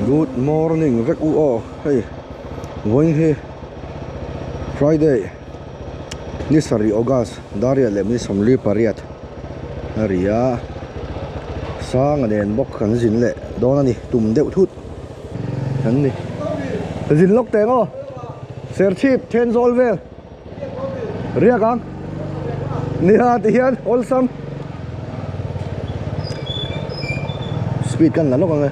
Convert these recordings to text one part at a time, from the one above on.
Good morning vek u aw hei vawiin hi Friday ni sarih August dar riat leh ni sawmli pariat a ri a sanga nen bawk kan zin leh dawn a ni tum deuh thut kan ni zin lawk teh ang aw serchhip thenzawl vel. Riak ang. Nia ti hian awlsam. Speed kan la lawk ang e.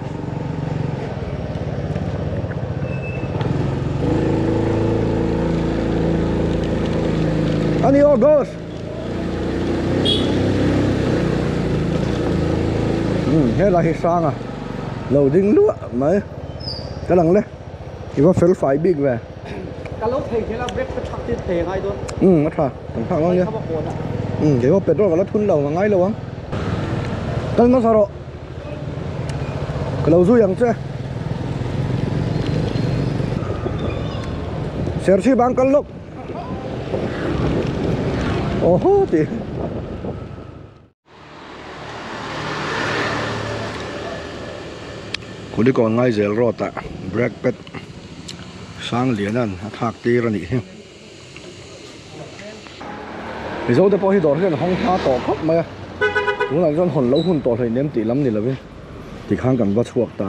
Ani aw ghost. Helai hi hrang a lo ding luah mai. Ka lang le. I va fel fai bik ve. Ka lo thei hian a brake ka thak tir thei angai dawn. Umm a tha kan thak ang nia. Umm kei pawh petrol ka la thun lo a ngai lo ang. Kal hmasa rawh. Ka lo zui ang che. Serchhip ang kal lawk. Awhaw tih. Kulikawn Ngaizel road ah brake pad sang lian an a thlak tir a nih hi. Mizo te pawh hi dawr hian hawng hma tawh khawp mai a, tunah chuan hawn lo hun tawh hleinem tih lam ni lovin tikhan kan va chhuak ta.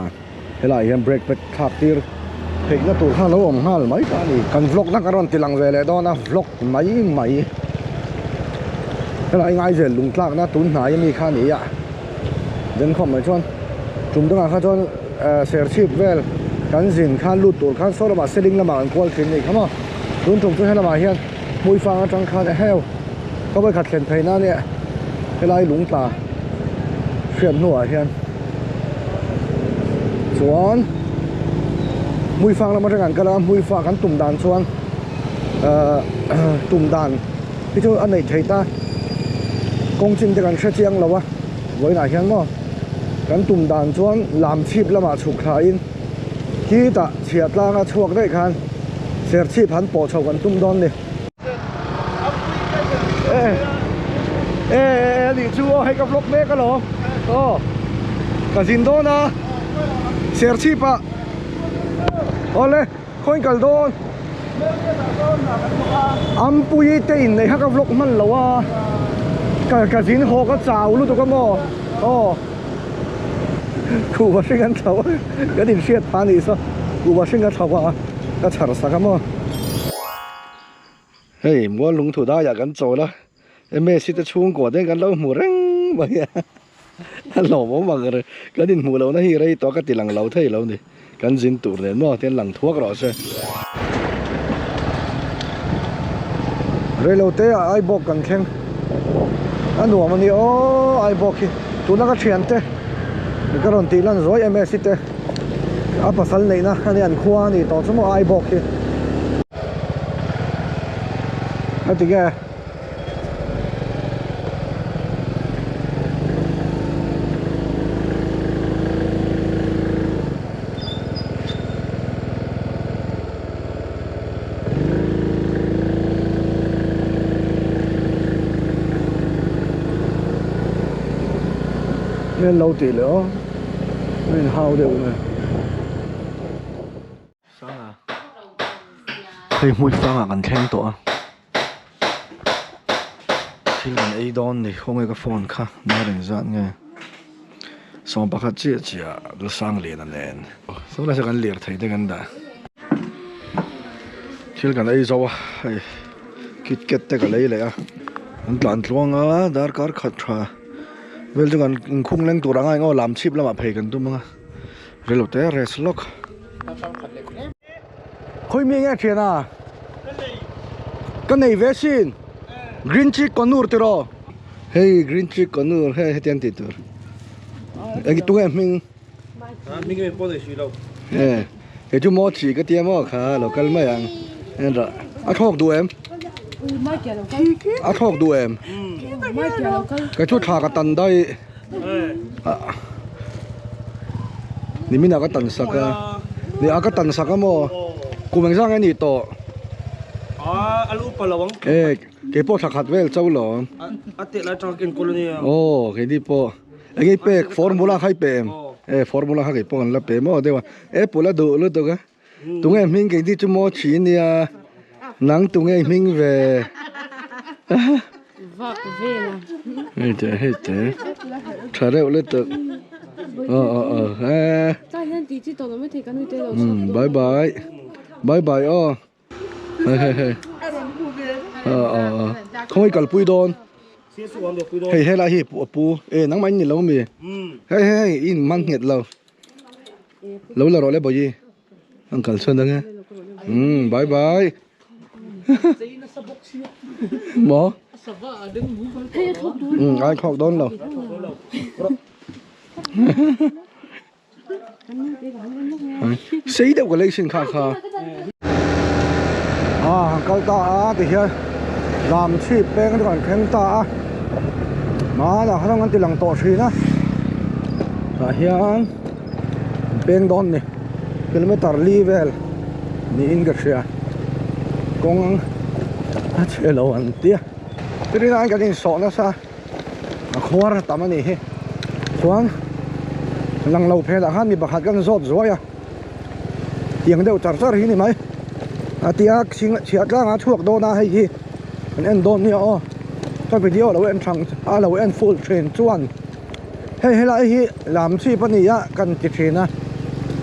Helaiah hian brake pad thlak tir theihna tur kha a lo awm nghal mai ta a ni. Kan vlog na ka rawn ti lang ve leh dawn a, vlog mai mai. Helai Ngaizel lung tlakna tun hnai ami kha a ni a, then khawp mai chuan tum dangah kha chuan serchhip vel kan zin khan lut tur khan saw lamah seling lamah kan kual thin a ni kha maw. Tun tum chu helamah hian hmuifang atang khan eheu ka vawikhat thlen phei na nia helai lung tla hriat hnuah hian chuan hmuifang lam atang kan kal a hmuifang kan tum dan chuan ahh tum dan hi chu a neih theih ta kawng chin te kan hre chiang lo a vawiinah hian maw kan tum dan chuan lam chhip lamah chhuk thla in. Khitah chhiah tlanga chhuak daih khan serchhip han pawh chho kan tum dawn ni. E e e anih chu aw hei ka vlog mek alawm aw ka zin dawn a serchhip ah awle khawiin kal dawn Ampuii te inneih kha ka vlog hman lo a ka zin haw ka chau lutuk a maw aw. Kuhva hring an thlo a, kan inhriat phah a nih saw, kuhva hring a thlo a, ka chhar sak a maw. Hei mual lungthu daiah kan chawl a, msi te chhungkua te kan lo hmu reng mai a, a lawmawm ang reng, kan inhmuh lohna hi rei tawh ka ti lang lo thei lo ni, kan zin tur nen maw tian lang thuak rawh se. Reilote ah Aibawk kan thleng a nuam a ni aw Aibawk hi tuna ka thiante ka rawn tih lan zuai em em te a pasal neihna a ni an khua a ni tawh chu maw Aibawk hi a ti nge. Nge lo tih leh aw a inhau deuh nge hei hmui fangah kan thleng tawh a thil kan ei dawn ni khawnge ka phone kha dar engzat nge. Sawm pakhat chiah chiah Lalsangliana nen saw lai saw kan lir thei te kan dah thil kan ei zo a hei kit kat te ka lei leh a an tlan tluang a darkar khat tha vel chu kan inkhung leng tur anga eng aw lam chhip lamah phei kan tum anga rilo te rest lawk khawi mi nge thian a ka nei ve sin green chick conur tiraw. Hei green tree conur hei hetiang tih tur eng tunge hming hming em pawh nei si lo e kei chu maw chi ka tia maw kha lo kal mai ang en rah a thlawk duh em a thlawk duh em kei chu thla ka tan daih nimin ah ka tan sak a ni a ka tan sak a maw kum engzah nge nih tawh a lu pa lo ang e. Kei pawh thla khat vel cho lo. A teh lai tang ken kawl a nia. Aw keini pawh. Eng i pek formula kha i pe em? Aw. E formula kha kei pawh kan la pe maw deuh a apple a duh lutuk a tunge hming kei ni chu maw chhi nia nang tunge hming ve vak vel a hei te hei te tha reuh lutuk aw aw aw e tah hian tih chi tawh lo maithei kan ui te lo chhuak dawn bye bye bye bye aw hei hei hei aw aw aw khawngaih kalpui dawn hei helai hi a pu e nangmah in ni lo mi hei hei hei i in man nghet lo lo la rawh le bawihi an kal chhuan ang e umm bye bye maw umm ai khawk dawn lo Sei deuh ka lei sin kha kha. A han kal ta a ti hian lam chhip peng chu kan thleng ta a hmanah khan an ti lang tawh thin a tah hian peng dawn ni kilometer li vel niin ka hria kawng a chhe lo an tia rinai kan insawh nasa. A khuar a tam a nih hi chuan lang lo phelah khan mi pakhat kan zawt zuai a tiang deuh char char hi ni mai a tia chhiah tlangah chhuak dawn a hei hi kan en dawn nia aw ka video lo en thang a lo en full thin chuan hei helai hi lam chhip a ni a kan ti thin a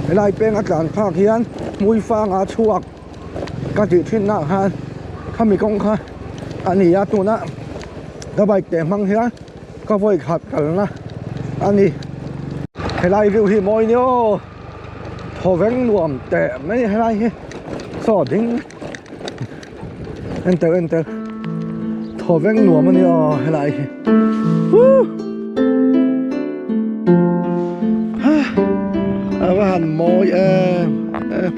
helai peng a tlan phak hian hmui fanga chhuak ka tih thin nah khan khami kawng kha a ni a tuna ka bike te hmang hian ka vawi khat kalna a ni helai view hi mawi ni aw thawveng nuam teh mai helai hi saw ding en tel en tel thawveng nuam a ni aw helai hi woo a va han mawi em em.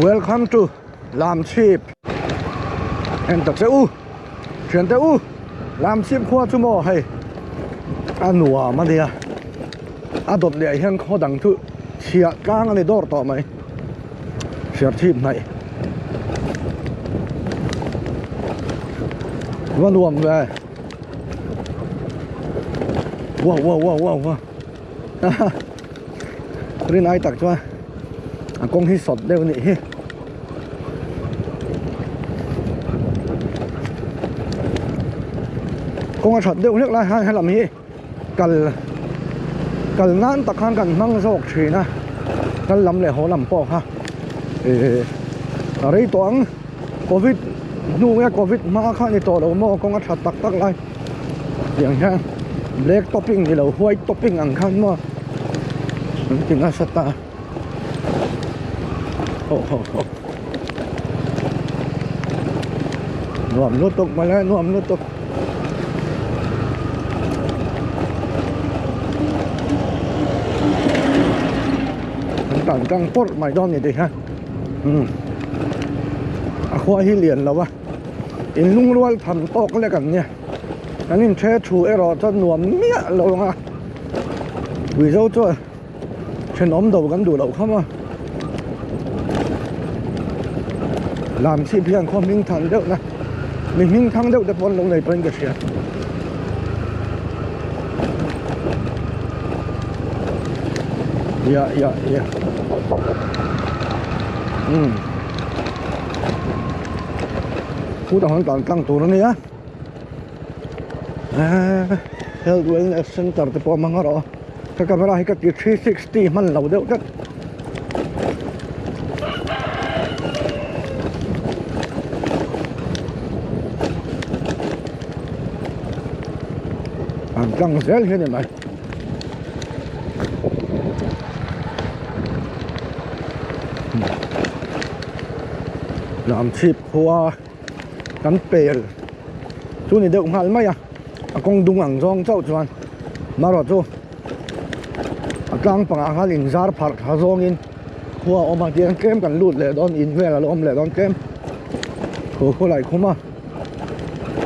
Welcome to Lamchhip en tak che u thian te u Lamchhip khua chu maw hei a nuam a nia a dawt leh ah hian khaw dang chu chhiah tlang a ni dawr tawh mai Serchhip hnaih va nuam ve wow wow wow wow wow rin ai tak chuan a kawng hi sawt deuh anih hi kawng a that deuh hlek lai khan helam hi kal kal nan tak khan kan hmang zawk thin a kal lam leh haw lam pawh kha eh a rei tawh ang covid hnu nge covid hma kha a ni tawh lo maw kawng a that tak tak lai tiang hian black topping ni lo white topping ang khan maw an ti nasa ta ho ho ho nuam lutuk mawle nuam lutuk. An tan tang pawrh mai dawn ni tih kha umm a khua hi lian lo a in lungrual tham tawk lek an nia an in the thu erawh chuan nuam miah lo ang a Mizo chuan thenawm do kan duh loh kham a lam chhip hian khaw hming than deuh na mi hming thang deuh te pawh an lo nei pawhin ka hria. Ya ya ya umm khutah khan tlan tlang tur a nia. Health Wellness Center te pawh a hmang erawh a, ka camera hi ka ti 360 hman lo deuh tlat. An tlang zel hi a ni mai. Lamchhip khua kan pel chu ni deuh nghal mai a a kawng dung ang zawng chauh chuan marawh chu a tlang pangah khan in zar pharh tha zawngin khua a awm a tiang tlem kan lut leh dawn in vel a lo awm leh dawn tlem khu khu lai khum a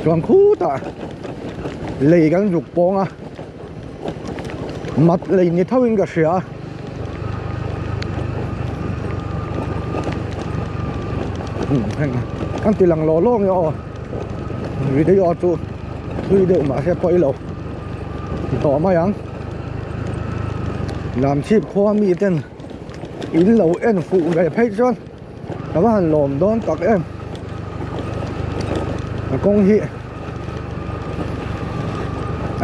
chuan khutah lei kan zuk pawng a mat lei ni tho in ka hria a. Kan ti lang law law nge aw video chu thui deuh mahse pawi lo ti tawh mai ang Lamchhip khua mi ten in lo en fuh ve phei chuan ka va han lawm dawn tak em a kawng hi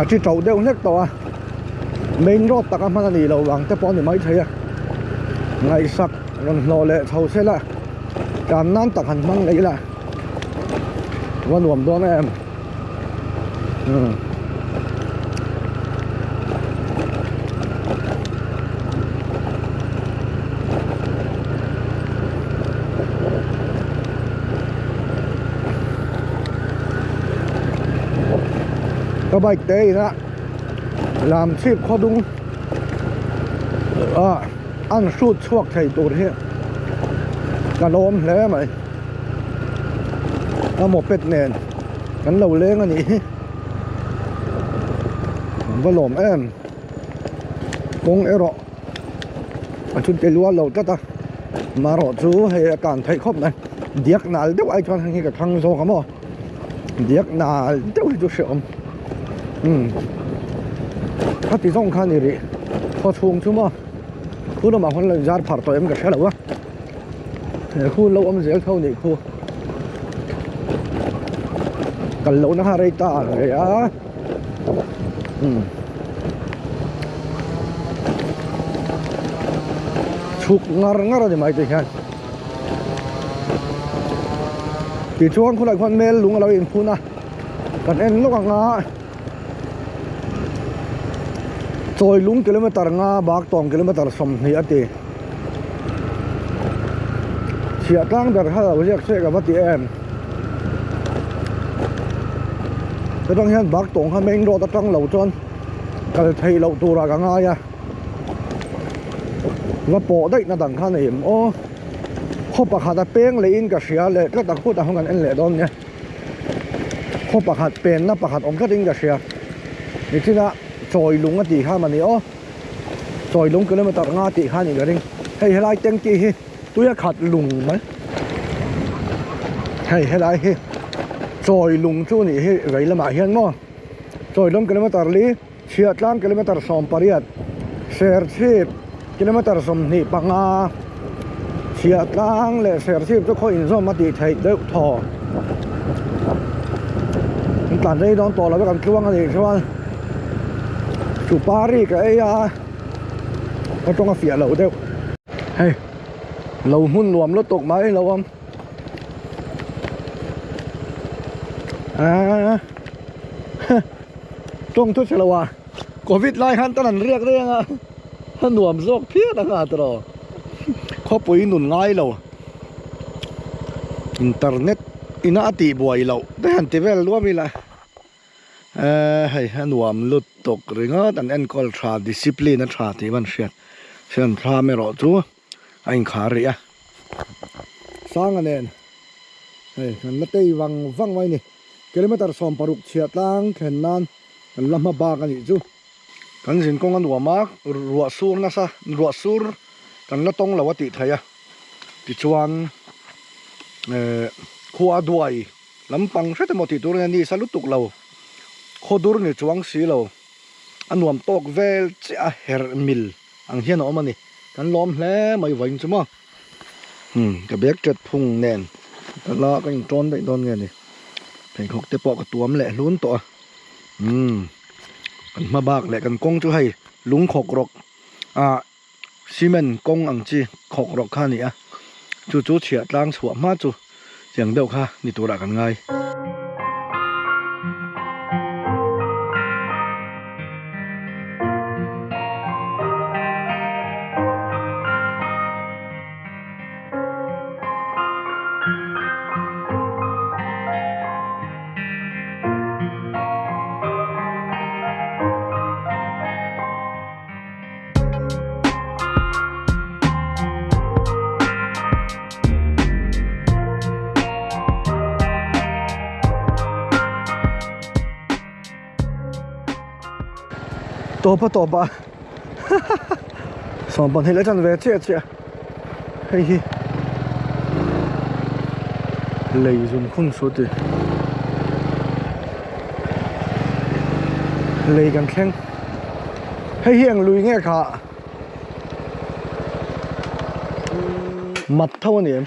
a chi to deuh hlek tawh a main road taka hman a nih loh vang te pawh a ni maithei a ngaihsak rawn hlawh leh chho se la tlan nan tak han hmang leh ila va nuam dawn em umm. Ka bike te ina lam chhip khaw dung ah an hrut chhuak thei tur hi ka lawm hle mai a moped nen kan lo leng a nih hi an va lawm em kawng erawh a chhun te lual lo tlat a marawh chu hei a tan theih khawp mai diak nal deuh ai chuan heng hi ka thlang zawk a maw diak nal deuh hi chu hrehawm umm khati zawng kha a ni rih khaw chhung chu maw khu lamah khawn lo inzar pharh tawh em ka hre lo a he khu lo awm zel tho nih khu kal lohna kha rei ta ang reh a umm chhuk ngar ngar a ni mai te hian tichuan khulai khuan mel lung a lo inphun a kan en lawk ang a chawi lung kilometer nga bak tawng kilometer 20 a ti. Chhiah tlang ber kha lo ziak che ka va ti em. Hetang hian bak tawng kha main road atang lo chuan kal theih loh turah ka ngai a. Va pawh daih na dang kha nei em aw. Khaw pakhat a peng leh in ka hria leh tlat a khut ang kan en leh dawn nia. Khaw pakhat pen na pakhat awm tlat in ka hria. Nichina chawi lung a tih kha mani aw. Chawi lung kilometer nga tih kha a nih ka ring. Hei helai tanky hi tui a khat lung mai. Hei helai hi chawi lung chu nih hi vei lamah hian maw chawi lung kilometer li chhiah tlang kilometer 18 serchhip kilometer 25 chhiah tlang leh serchhip chu khaw inzawm a tih theih deuh thaw. An tlan rei dawn tawh lo vek an tluang a nih chuan supari ka ei a ka tawng a fiah loh deuh hei lo hmun nuam lutuk mai lo awm aaa tawng thu chhe lo a covid lai khan tan an riak reng a a nuam zawk phian ang a tawh khawpui nun ngai lo. Internet ina a tih buai loh te han ti vel luam ila ehh hei a nuam lut tawk ringawt an enkawl tha discipline a tha tih van hriat chuan thlam erawh chu a inkhar rih a sanga nen hei kan la tei vang vang mai a ni kilometer 16 chhiah tlang thlen nan kan la hma bak a nih chu. Kan zin kawng a nuam a, ruah sur nasa, ruah sur kan la tawng lo a tih theih a, tichuan eh khua duai lampang hret emaw tih tur a ni sa lutuk lo, khaw dur ni chuang si lo, a nuam tawk vel chiah a herh mil ang hian a awm a ni, kan lawm hle mai vawiin chu maw, umm ka bag tet phung nen ka la ka intawn daih dawn nge ni, pheikhawk te pawh ka tuam leh hlun tawh a, umm. Kan hma bak leh kan kawng chu hei lung khawk rawk ah cement kawng ang chi khawk rawk kha a ni a chu chu chhiah tlang chhuah hma chu chiang deuh kha ni turah kan ngai. Tawp a tawp a sawmpahnih leh chan ve chiah chiah hei hi lei zum khun chu ti lei kan thleng hei hi eng lui nge kha mat tho a ni em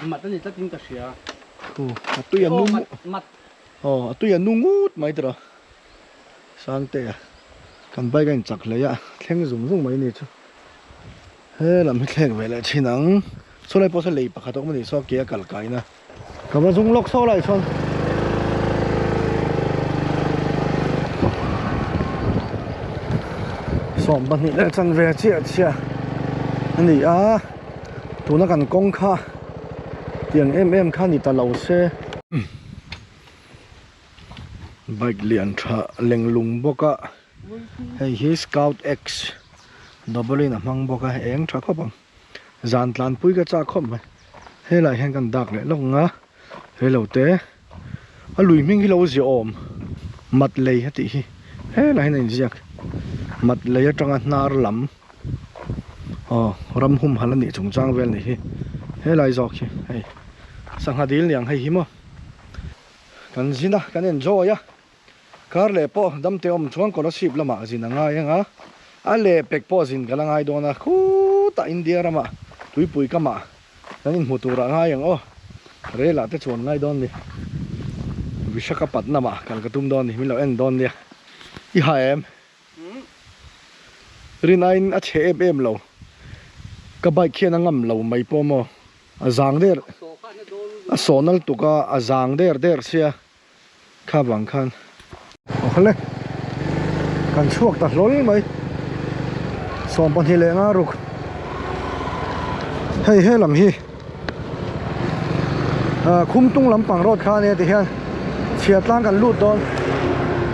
mat a ni tlatin ka hria a tui a nung mat aw a tui a nung ngut mai tawh Sangtea kan bike a inchak hlei a thleng zung zung mai a ni chu he lam hi thlek ve leh thin ang saw lai pawh saw lei pakhat a awm a ni saw ke a kal kaina ka va zung lawk saw lai chuan 22 leh chanve chiah chiah a ni a tuna kan kawng kha tiang em em kha ni ta lo se. Bike lian tha leng lung bawk a hei hi scout x double in a hmang bawk a eng tha khawp ang zan tlan pui ka chak khawp mai helaiah hian kan dak leh lawk ang a reilo te a lui hming hi lo ziah awm mat lei a tih hi helaiah hian a inziak mat lei atanga hnar lam aw ram humhalh a nih chungchang vel a nih hi helai zawk hi hei sangha dil niang hei hi maw. Kan zin a, kan enjoy a, kar leh pawh damte awm chuan Kolasib lamah zin a ngai ang a, a leh pek pawh zin ka la ngai dawn a, khutah India ramah tuipui kamah kan inhmu turah ngai ang aw, rel ah te chuan ngai dawn ni, Vishakhapatnam ah kal ka tum dawn ni, min lo en dawn nia, i ha em? Rinaiin a chhe em em lo, ka bike hian a ngam lo mai pawh maw? A zang der a sawh nal tuk a a zang der der sia kha vang khan awle kan chhuak ta hlawl mai 22 leh nga ruk hei he lam hi ah khumtung lampang road kha ania ti hian chhia tlang kan lut dawn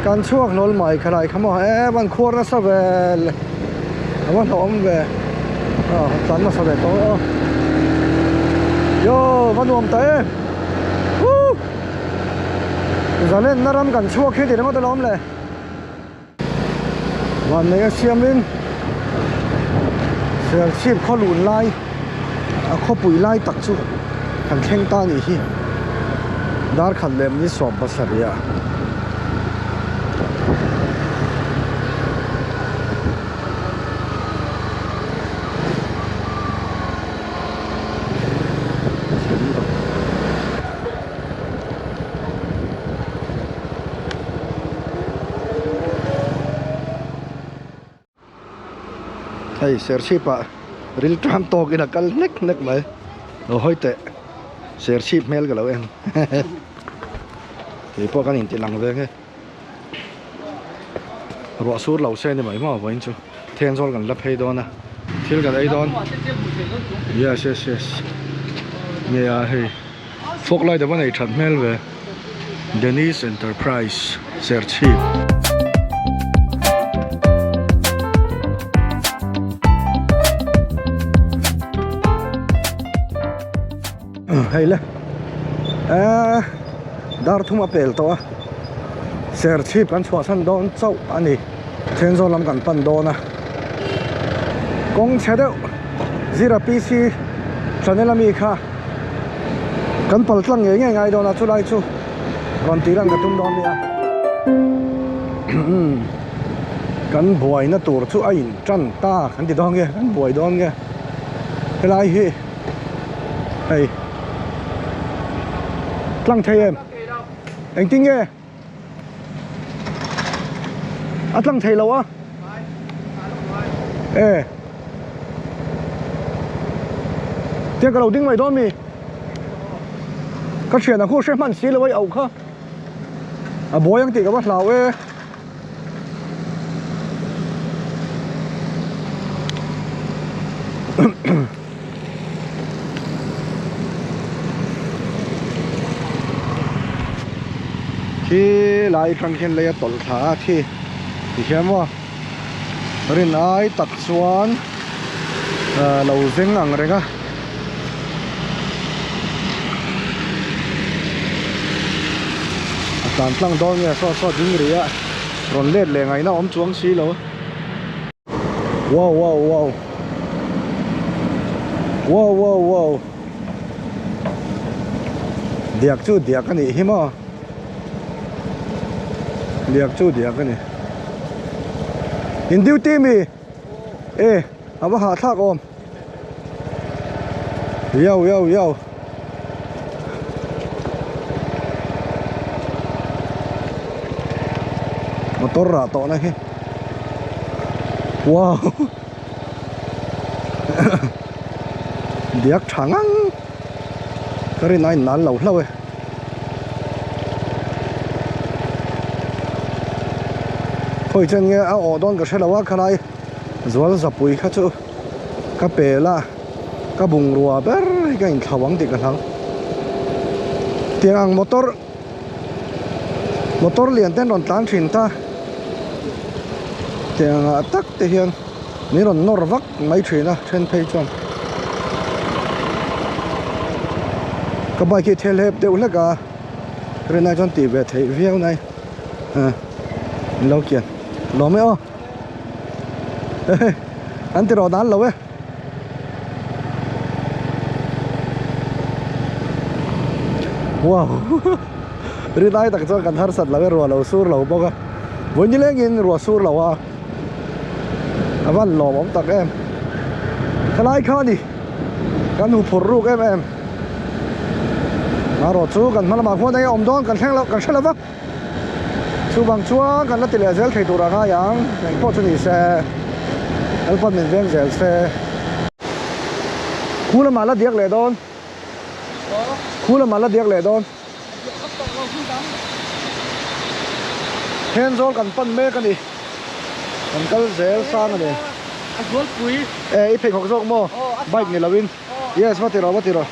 kan chhuak hlawl mai khalai kha maw e van khuar nasa vel a va hlawhawm ve a tlan nasa ve tawh aw yo va nuam ta em woo zalenna ram kan chhuak hi ti ringawt alawm le vanneih a siamin Serchhip khaw lun lai a khawpui lai tak chu kan thleng ta anih hi dar khat leh ni 17 ah. Hei Serchhip ah ril tang tawk in a kal hnek hnek mai lo hawi teh Serchhip hmel ka lo en kei pawh kan inti lang ve nge ruah sur lo se ni mai maw vawiin chu Thenzawl kan la phei dawn a thil kan ei dawn yes yes yes nge a hei fog light a va nei that hmel ve Dennis Enterprise Serchhip. Hei le eh dar thum a pel tawh a Serchhip kan chhuahsan dawn chauh a ni Thenzawl lam kan pan dawn a kawng chhe deuh Zira PC channel ami kha kan pal tlang ngei ngei ngai dawn a chulai chu rawn tih lan ka tum dawn nia kan buaina tur chu a in tan ta kan ti dawn nge kan buai dawn nge helai hi hei tlang thei em engtin nge. A tlang thei lo a. E. Tiang ka lo ding mai dawn mi. Ka thian a khu hre hman si lo a i auh kha. A buai ang tih ka va hlau e. Khi lai atang khian lei a tawlh thla a khi tikhian maw rin ai tak chuan ah lo zeng ang reng a. A tlan tlang dawn nge saw saw ding rih a rawn let leh ngaihna awm chuang si lo. Wow wow wow Wow wow wow Diak chu diak a nih hi maw Diak chu diak a ni In duty mi E a va hahthlak awm Yo yo yo Motor rah tawh na hi Wow Diak tha ngang Ka rin a in nan lo hlauh e Khawi chen nge a awh dawn ka hre lo a khalai Zual zapui kha chu ka pel a ka bungrua ber hi ka inthlau ang tih ka hlau tiang ang motor motor lian te an rawn tlan thin ta tiang ah tak te hian min rawn nawr vak mai thin a then phei chuan ka bike hi thel hep deuh hlek a rinai chuan tih ve theih viau nai ah lo kian lawm e aw. An ti rawh dan lo e. Wow. Ri lai tak chuan kan harsat lo e ruah lo sur lo bawk a. Vawi nilengin ruah sur lo a. A van lawm awm tak em. Khalai kha ni. Kan hu phur ruk em em. Marawh chu kan hma lamah khuan enge awm dawn kan thleng lo kan hre lo va. Chuvang chuan kan la ti leh zel thei tur a ngai ang, eng pawh chu ni se, Lalpan min veng zel se. Khu lamah la diak leh dawn. Khu lamah la diak leh dawn. Thenzawl kan pan mek a ni. Kan kal zel sang a ni. E i pheikhawk zawk maw? Bike ni lovin. Yes va ti rawh va ti rawh.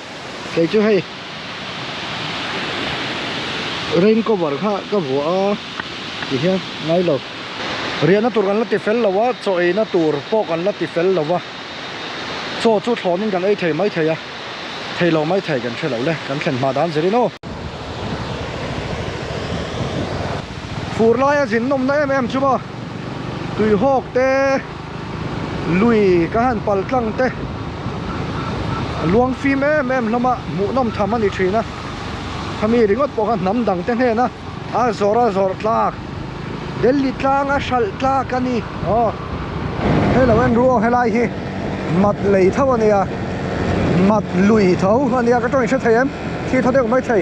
Kei chu hei rain cover kha ka vuah a ti hian ngai lo riahna tur kan la ti fel lo a chaw eina tur pawh kan la ti fel lo a chaw chu thlawnin kan ei thei mai thei a thei lo mai thei kan hre lo le kan thlen hma dan zir in aw. Fur laia zin nawmna em em chu maw tuihawk te lui ka han pal tlang te luang fim em em hlawm a hmuhnawm tham a ni thin a khami ringawt pawh kha hnam dang te hnena a zawrh a zawrh tlak Delhi tlang a hralh tlak a ni aw hei lo en ru aw helai hi mat lei tho a nia mat lui tho a nia ka tawng in hre thei em thi thaw deuh mai thei.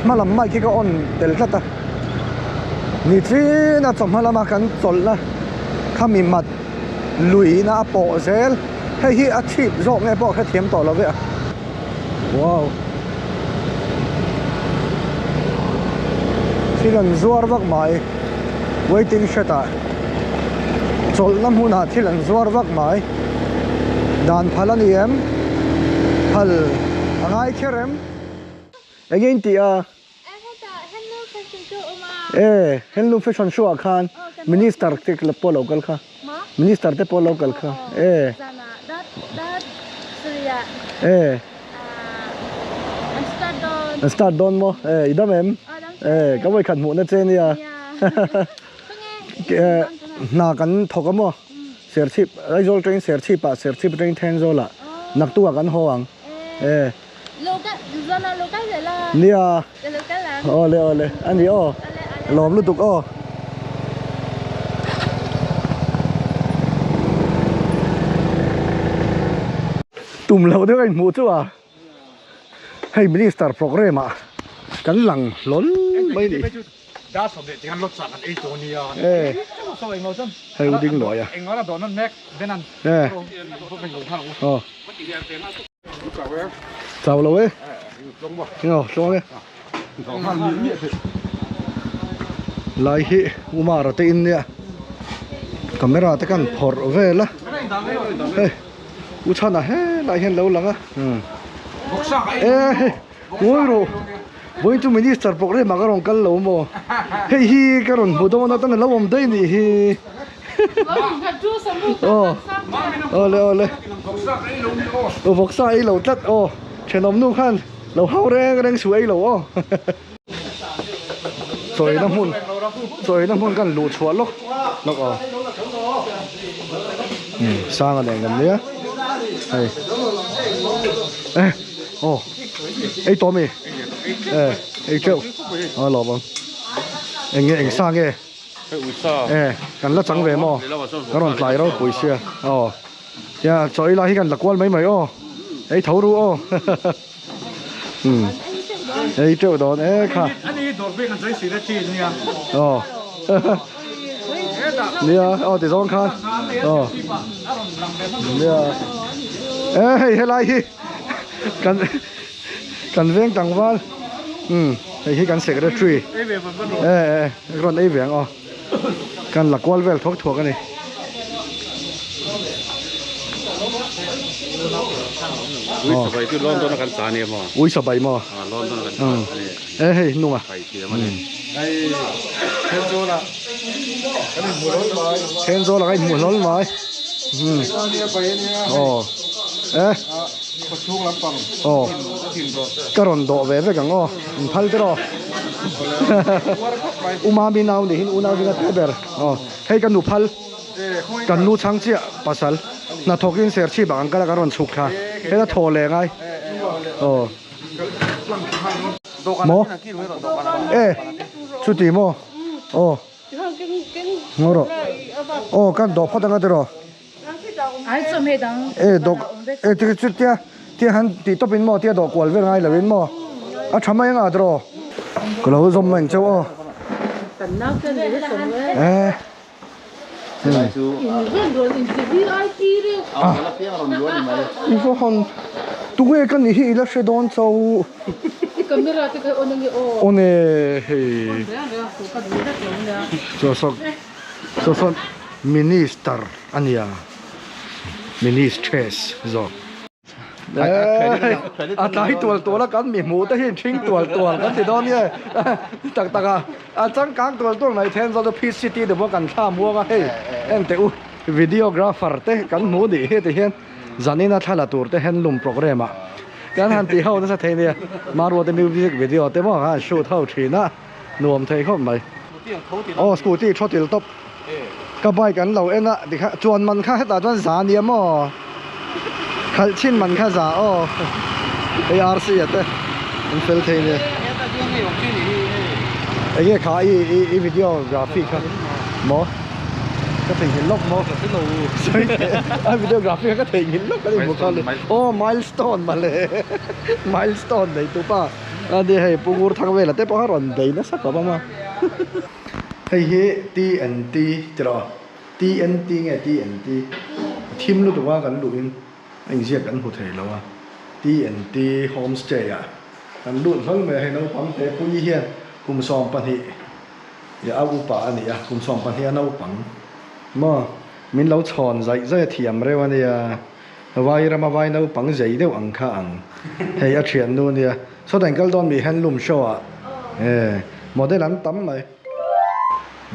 Hma lam mic hi ka on tel tlat a nichin a chawhma lama kan chawlhna khami mat luihna a pawh zel hei hi a chhip zawk nge pawh a hrethiam tawh lo ve a wow thil an zuar vak mai waiting shed ah chawlhna hmunah thil an zuar vak mai dan phal a ni em phal a ngai kher em. Enge in tih a? E, Handloom Fashion Show ah khan Minister te pawh lo kal kha. Minister te pawh lo kal kha. E. E. An start dawn maw? E, i dam em? E, ka vawikhat hmuhna che nia. Hna kan thawk a maw? Serchhip, Aizawl atangin Serchhip ah, Serchhip atangin Thenzawl ah naktuk ah kan haw ang. E. Nia awle awle a ni aw lawm lutuk aw. Tum loh deuh a inhmuh chu a hei minister programme ah kan lang hlawl mai ni. E hei u ding luai a e aw chau lo e aw tluang e lai hi Umara te in nia camera te kan phawrh vel a hei u chhana helai hian lo lang a e hei ngawi rawh vawiin chu minister programme ah ka rawn kal lo maw hei hi ka rawn hmu dawn a tan a lo awm daih nih hi aw awle awle vawksa ei lo tlat aw thenawm nu khan lo hau reng reng suh ei lo aw chawina hmun chawina hmun kan luh chhuah lawk lawk aw sang a leng kan nia hei eh aw ei tawh mi eh ei teuh a lawm ang eng nge eng sa nge eh kan la chang ve maw ka rawn tlai ropui sia aw tia chaw ei lai hi kan la kual mai mai aw ei tho ru aw um ei teuh dawn e kha aw nia aw ti zawng khan aw nia e hei helai hi kan kan veng tlangval um hei hi kan secretary e e rawn ei ve ang aw kan la kual vel thuak thuak a ni Ui sabai chu London a kan ta nia maw? Ui sabai maw? Ah London a kan ta a ni. E hei hnung a. Pai thiam a ni. Hei Thenzawl ah kan inhmu hlawl mai. Thenzawl ah kan inhmu hlawl mai. Um. Aw. E. Khawchhung lampang. Aw. Ka rawn dawh ve vek ang aw. In phal te rawh. U Mami nau ni hin unau zinga te ber. Aw. Hei ka nu phal. Kan nu chhang chiah pasal. Hnathawk in serchhip ah kan kal a kan rawn chhuk thla. Heta thaw leh ngai. Aw. Maw? E. Chuti maw? Aw. Ngaw rawh. Aw kan dawh phawt anga tiraw. E dawk e ti chu tia tia han tih tawp in maw tia dawh kual vel ngai lo in maw a tha mai anga tiraw ka lo zawm mai ang chauh aw e i va han tunge ka nih hi i la hre dawn chauh aw ne hei chaw sawk. Saw sawn minister a nia ministress zawk. A tlai tual tual a kan mi hmuh te hi ṭhing tual tual kan ti dawn nge tak tak a a changkang tual tual mai then zawk chu Peace City te pawh kan thla muang a hei en teh u videographer te kan hmuh nih hi ti hian zanin a thla la tur te handloom programme ah kan han tih ho nasa thei nia hmanrua te music video te pawh khan shoot ho thin a. Nuam thei khawp mai. Aw scooty thaw til tawp. Ka bike an lo en a tikha chuan man kha hetah chuan za nia maw. Khalh chhin man kha za aw. Hei RC a te an fel thei nia. Enge kha i i videography kha maw. Ka theihnghilh lawk maw. A videography kha ka theihnghilh lawk a ni maw kha le. Aw milestone mawle milestone nei tu pa. A ni hei Pu Ngur Thang vela te pawh a rawn bei nasa khawp ang a. Hei hi TNT tiraw TNT nge TNT thim lutuk a kan luhin a inziak kan hmu thei lo a TNT homestay ah kan lut hlawl mai a hei naupang te pui hian kum 12 a upa a ni a kum 12 a naupang maw min lo chhawn zaih zaih a thiam reuh a nia. Vai rama vai naupang zei deuh ang kha ang. Hei a thiannu a nia. Sawta in kal dawn mi handloom show ah e model an tam mai.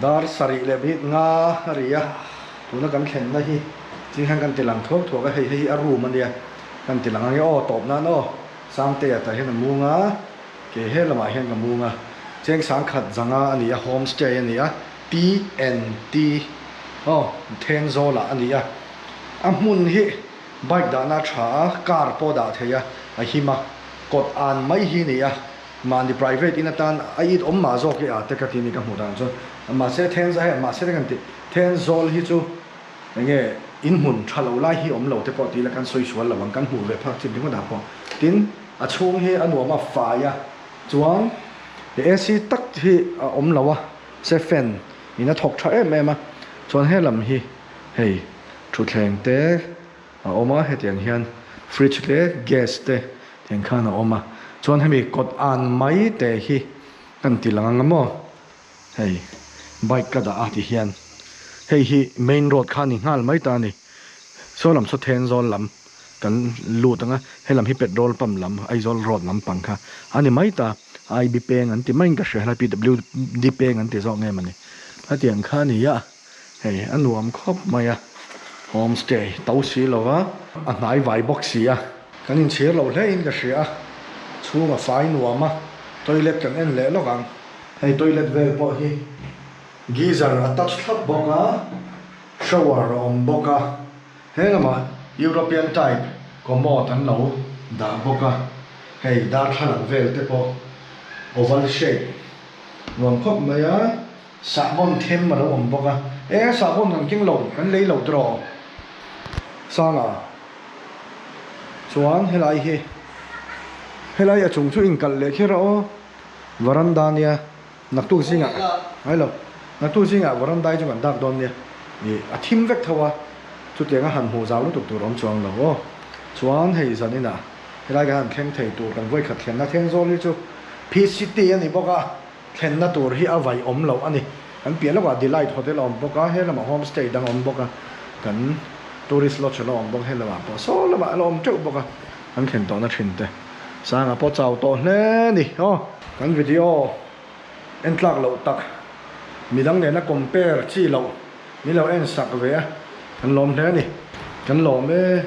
Dar sarih leh bik nga a ri a, tuna kan thlenna hi ching hian kan ti lang thuak thuak a, hei hei hi a room a nia kan ti lang ang e aw tawp nan aw Sangtea tah hian a mung a, ke he lamah hian ka mung a, cheng sangkhat zanga a ni a, homestay a ni a, TNT aw Thenzawl ah a ni a. A hmun hi bike dahna a tha a, car pawh dah thei a, a him a, kawt an mai hi a ni a, mahni private in atan a it awm mah zawk hi a te ka ti ni ka hmuh dan chuan mahse Thenza hei mahse te kan tih Thenzawl hi chu eng nge in hmun tha lo lai hi awm lo te pawh ti ila kan sawi sual lo ang kan hmuh ve phak chin ringawt ah pawh tin a chhung hi a nuam a fai a chuan. AC tak hi a awm lo a se fan in a thawk tha em em a chuan helam hi hei thutthleng te a awm a hetiang hian fridge leh gas te tiang khan a awm a chuan hemi kawt an mai te hi kan ti lang ang maw hei bike ka dah a ti hian hei hi main road kha a ni nghal mai ta a ni saw lam saw Thenzawl lam kan lut ang a helam hi petrol pump lam Aizawl road lampang kha a ni mai ta I_B peng an ti maiin ka hria helai P_W_D peng an ti zawk nge mawni hetiang kha a ni a hei a nuam khawp mai a homestay to si lo va a hnai vai bawk si a kan inchhir lo hle in ka hria a chhung a fai nuam a toilet kan en leh lawk ang hei toilet vel pawh hi geyser a touch thlap bawk a shower a awm bawk a. He lamah European type commode an lo dah bawk a, hei darthlalang vel te pawh oval shape nuam khawp mai a, sahbawn them a lo awm bawk a, e sahbawn kan keng lo, kan lei lo tawh Sanga chuan helai hi helai a chung chu inkalh leh kher a aw varanda nia. Naktuk zingah ngai lo, naktuk zingah varandai chu kan dak dawn nia, ih a thim vek tho a, chutianga han hmuh zau lutuk tur awm chuang lo aw. Chuan hei zan inah helai kan han thleng thei tur kan vawikhat thlenna Thenzawl hi chu P-City a ni bawk a, thlenna tur hi a vaih awm loh a ni. Kan piah lawkah Delight Hotel a awm bawk a, he lamah homestay dang a awm bawk a, kan tourist lodge a la awm bawk, he lamah pawh saw lamah a la awm teuh bawk a, kan thlen tawhna thin te. Sanga pawh chau tawh hle a ni aw. Kan video en tlak loh tak midang nena compare chi loh min lo en sak ve a kan lawm hle a ni. Kan lawm e.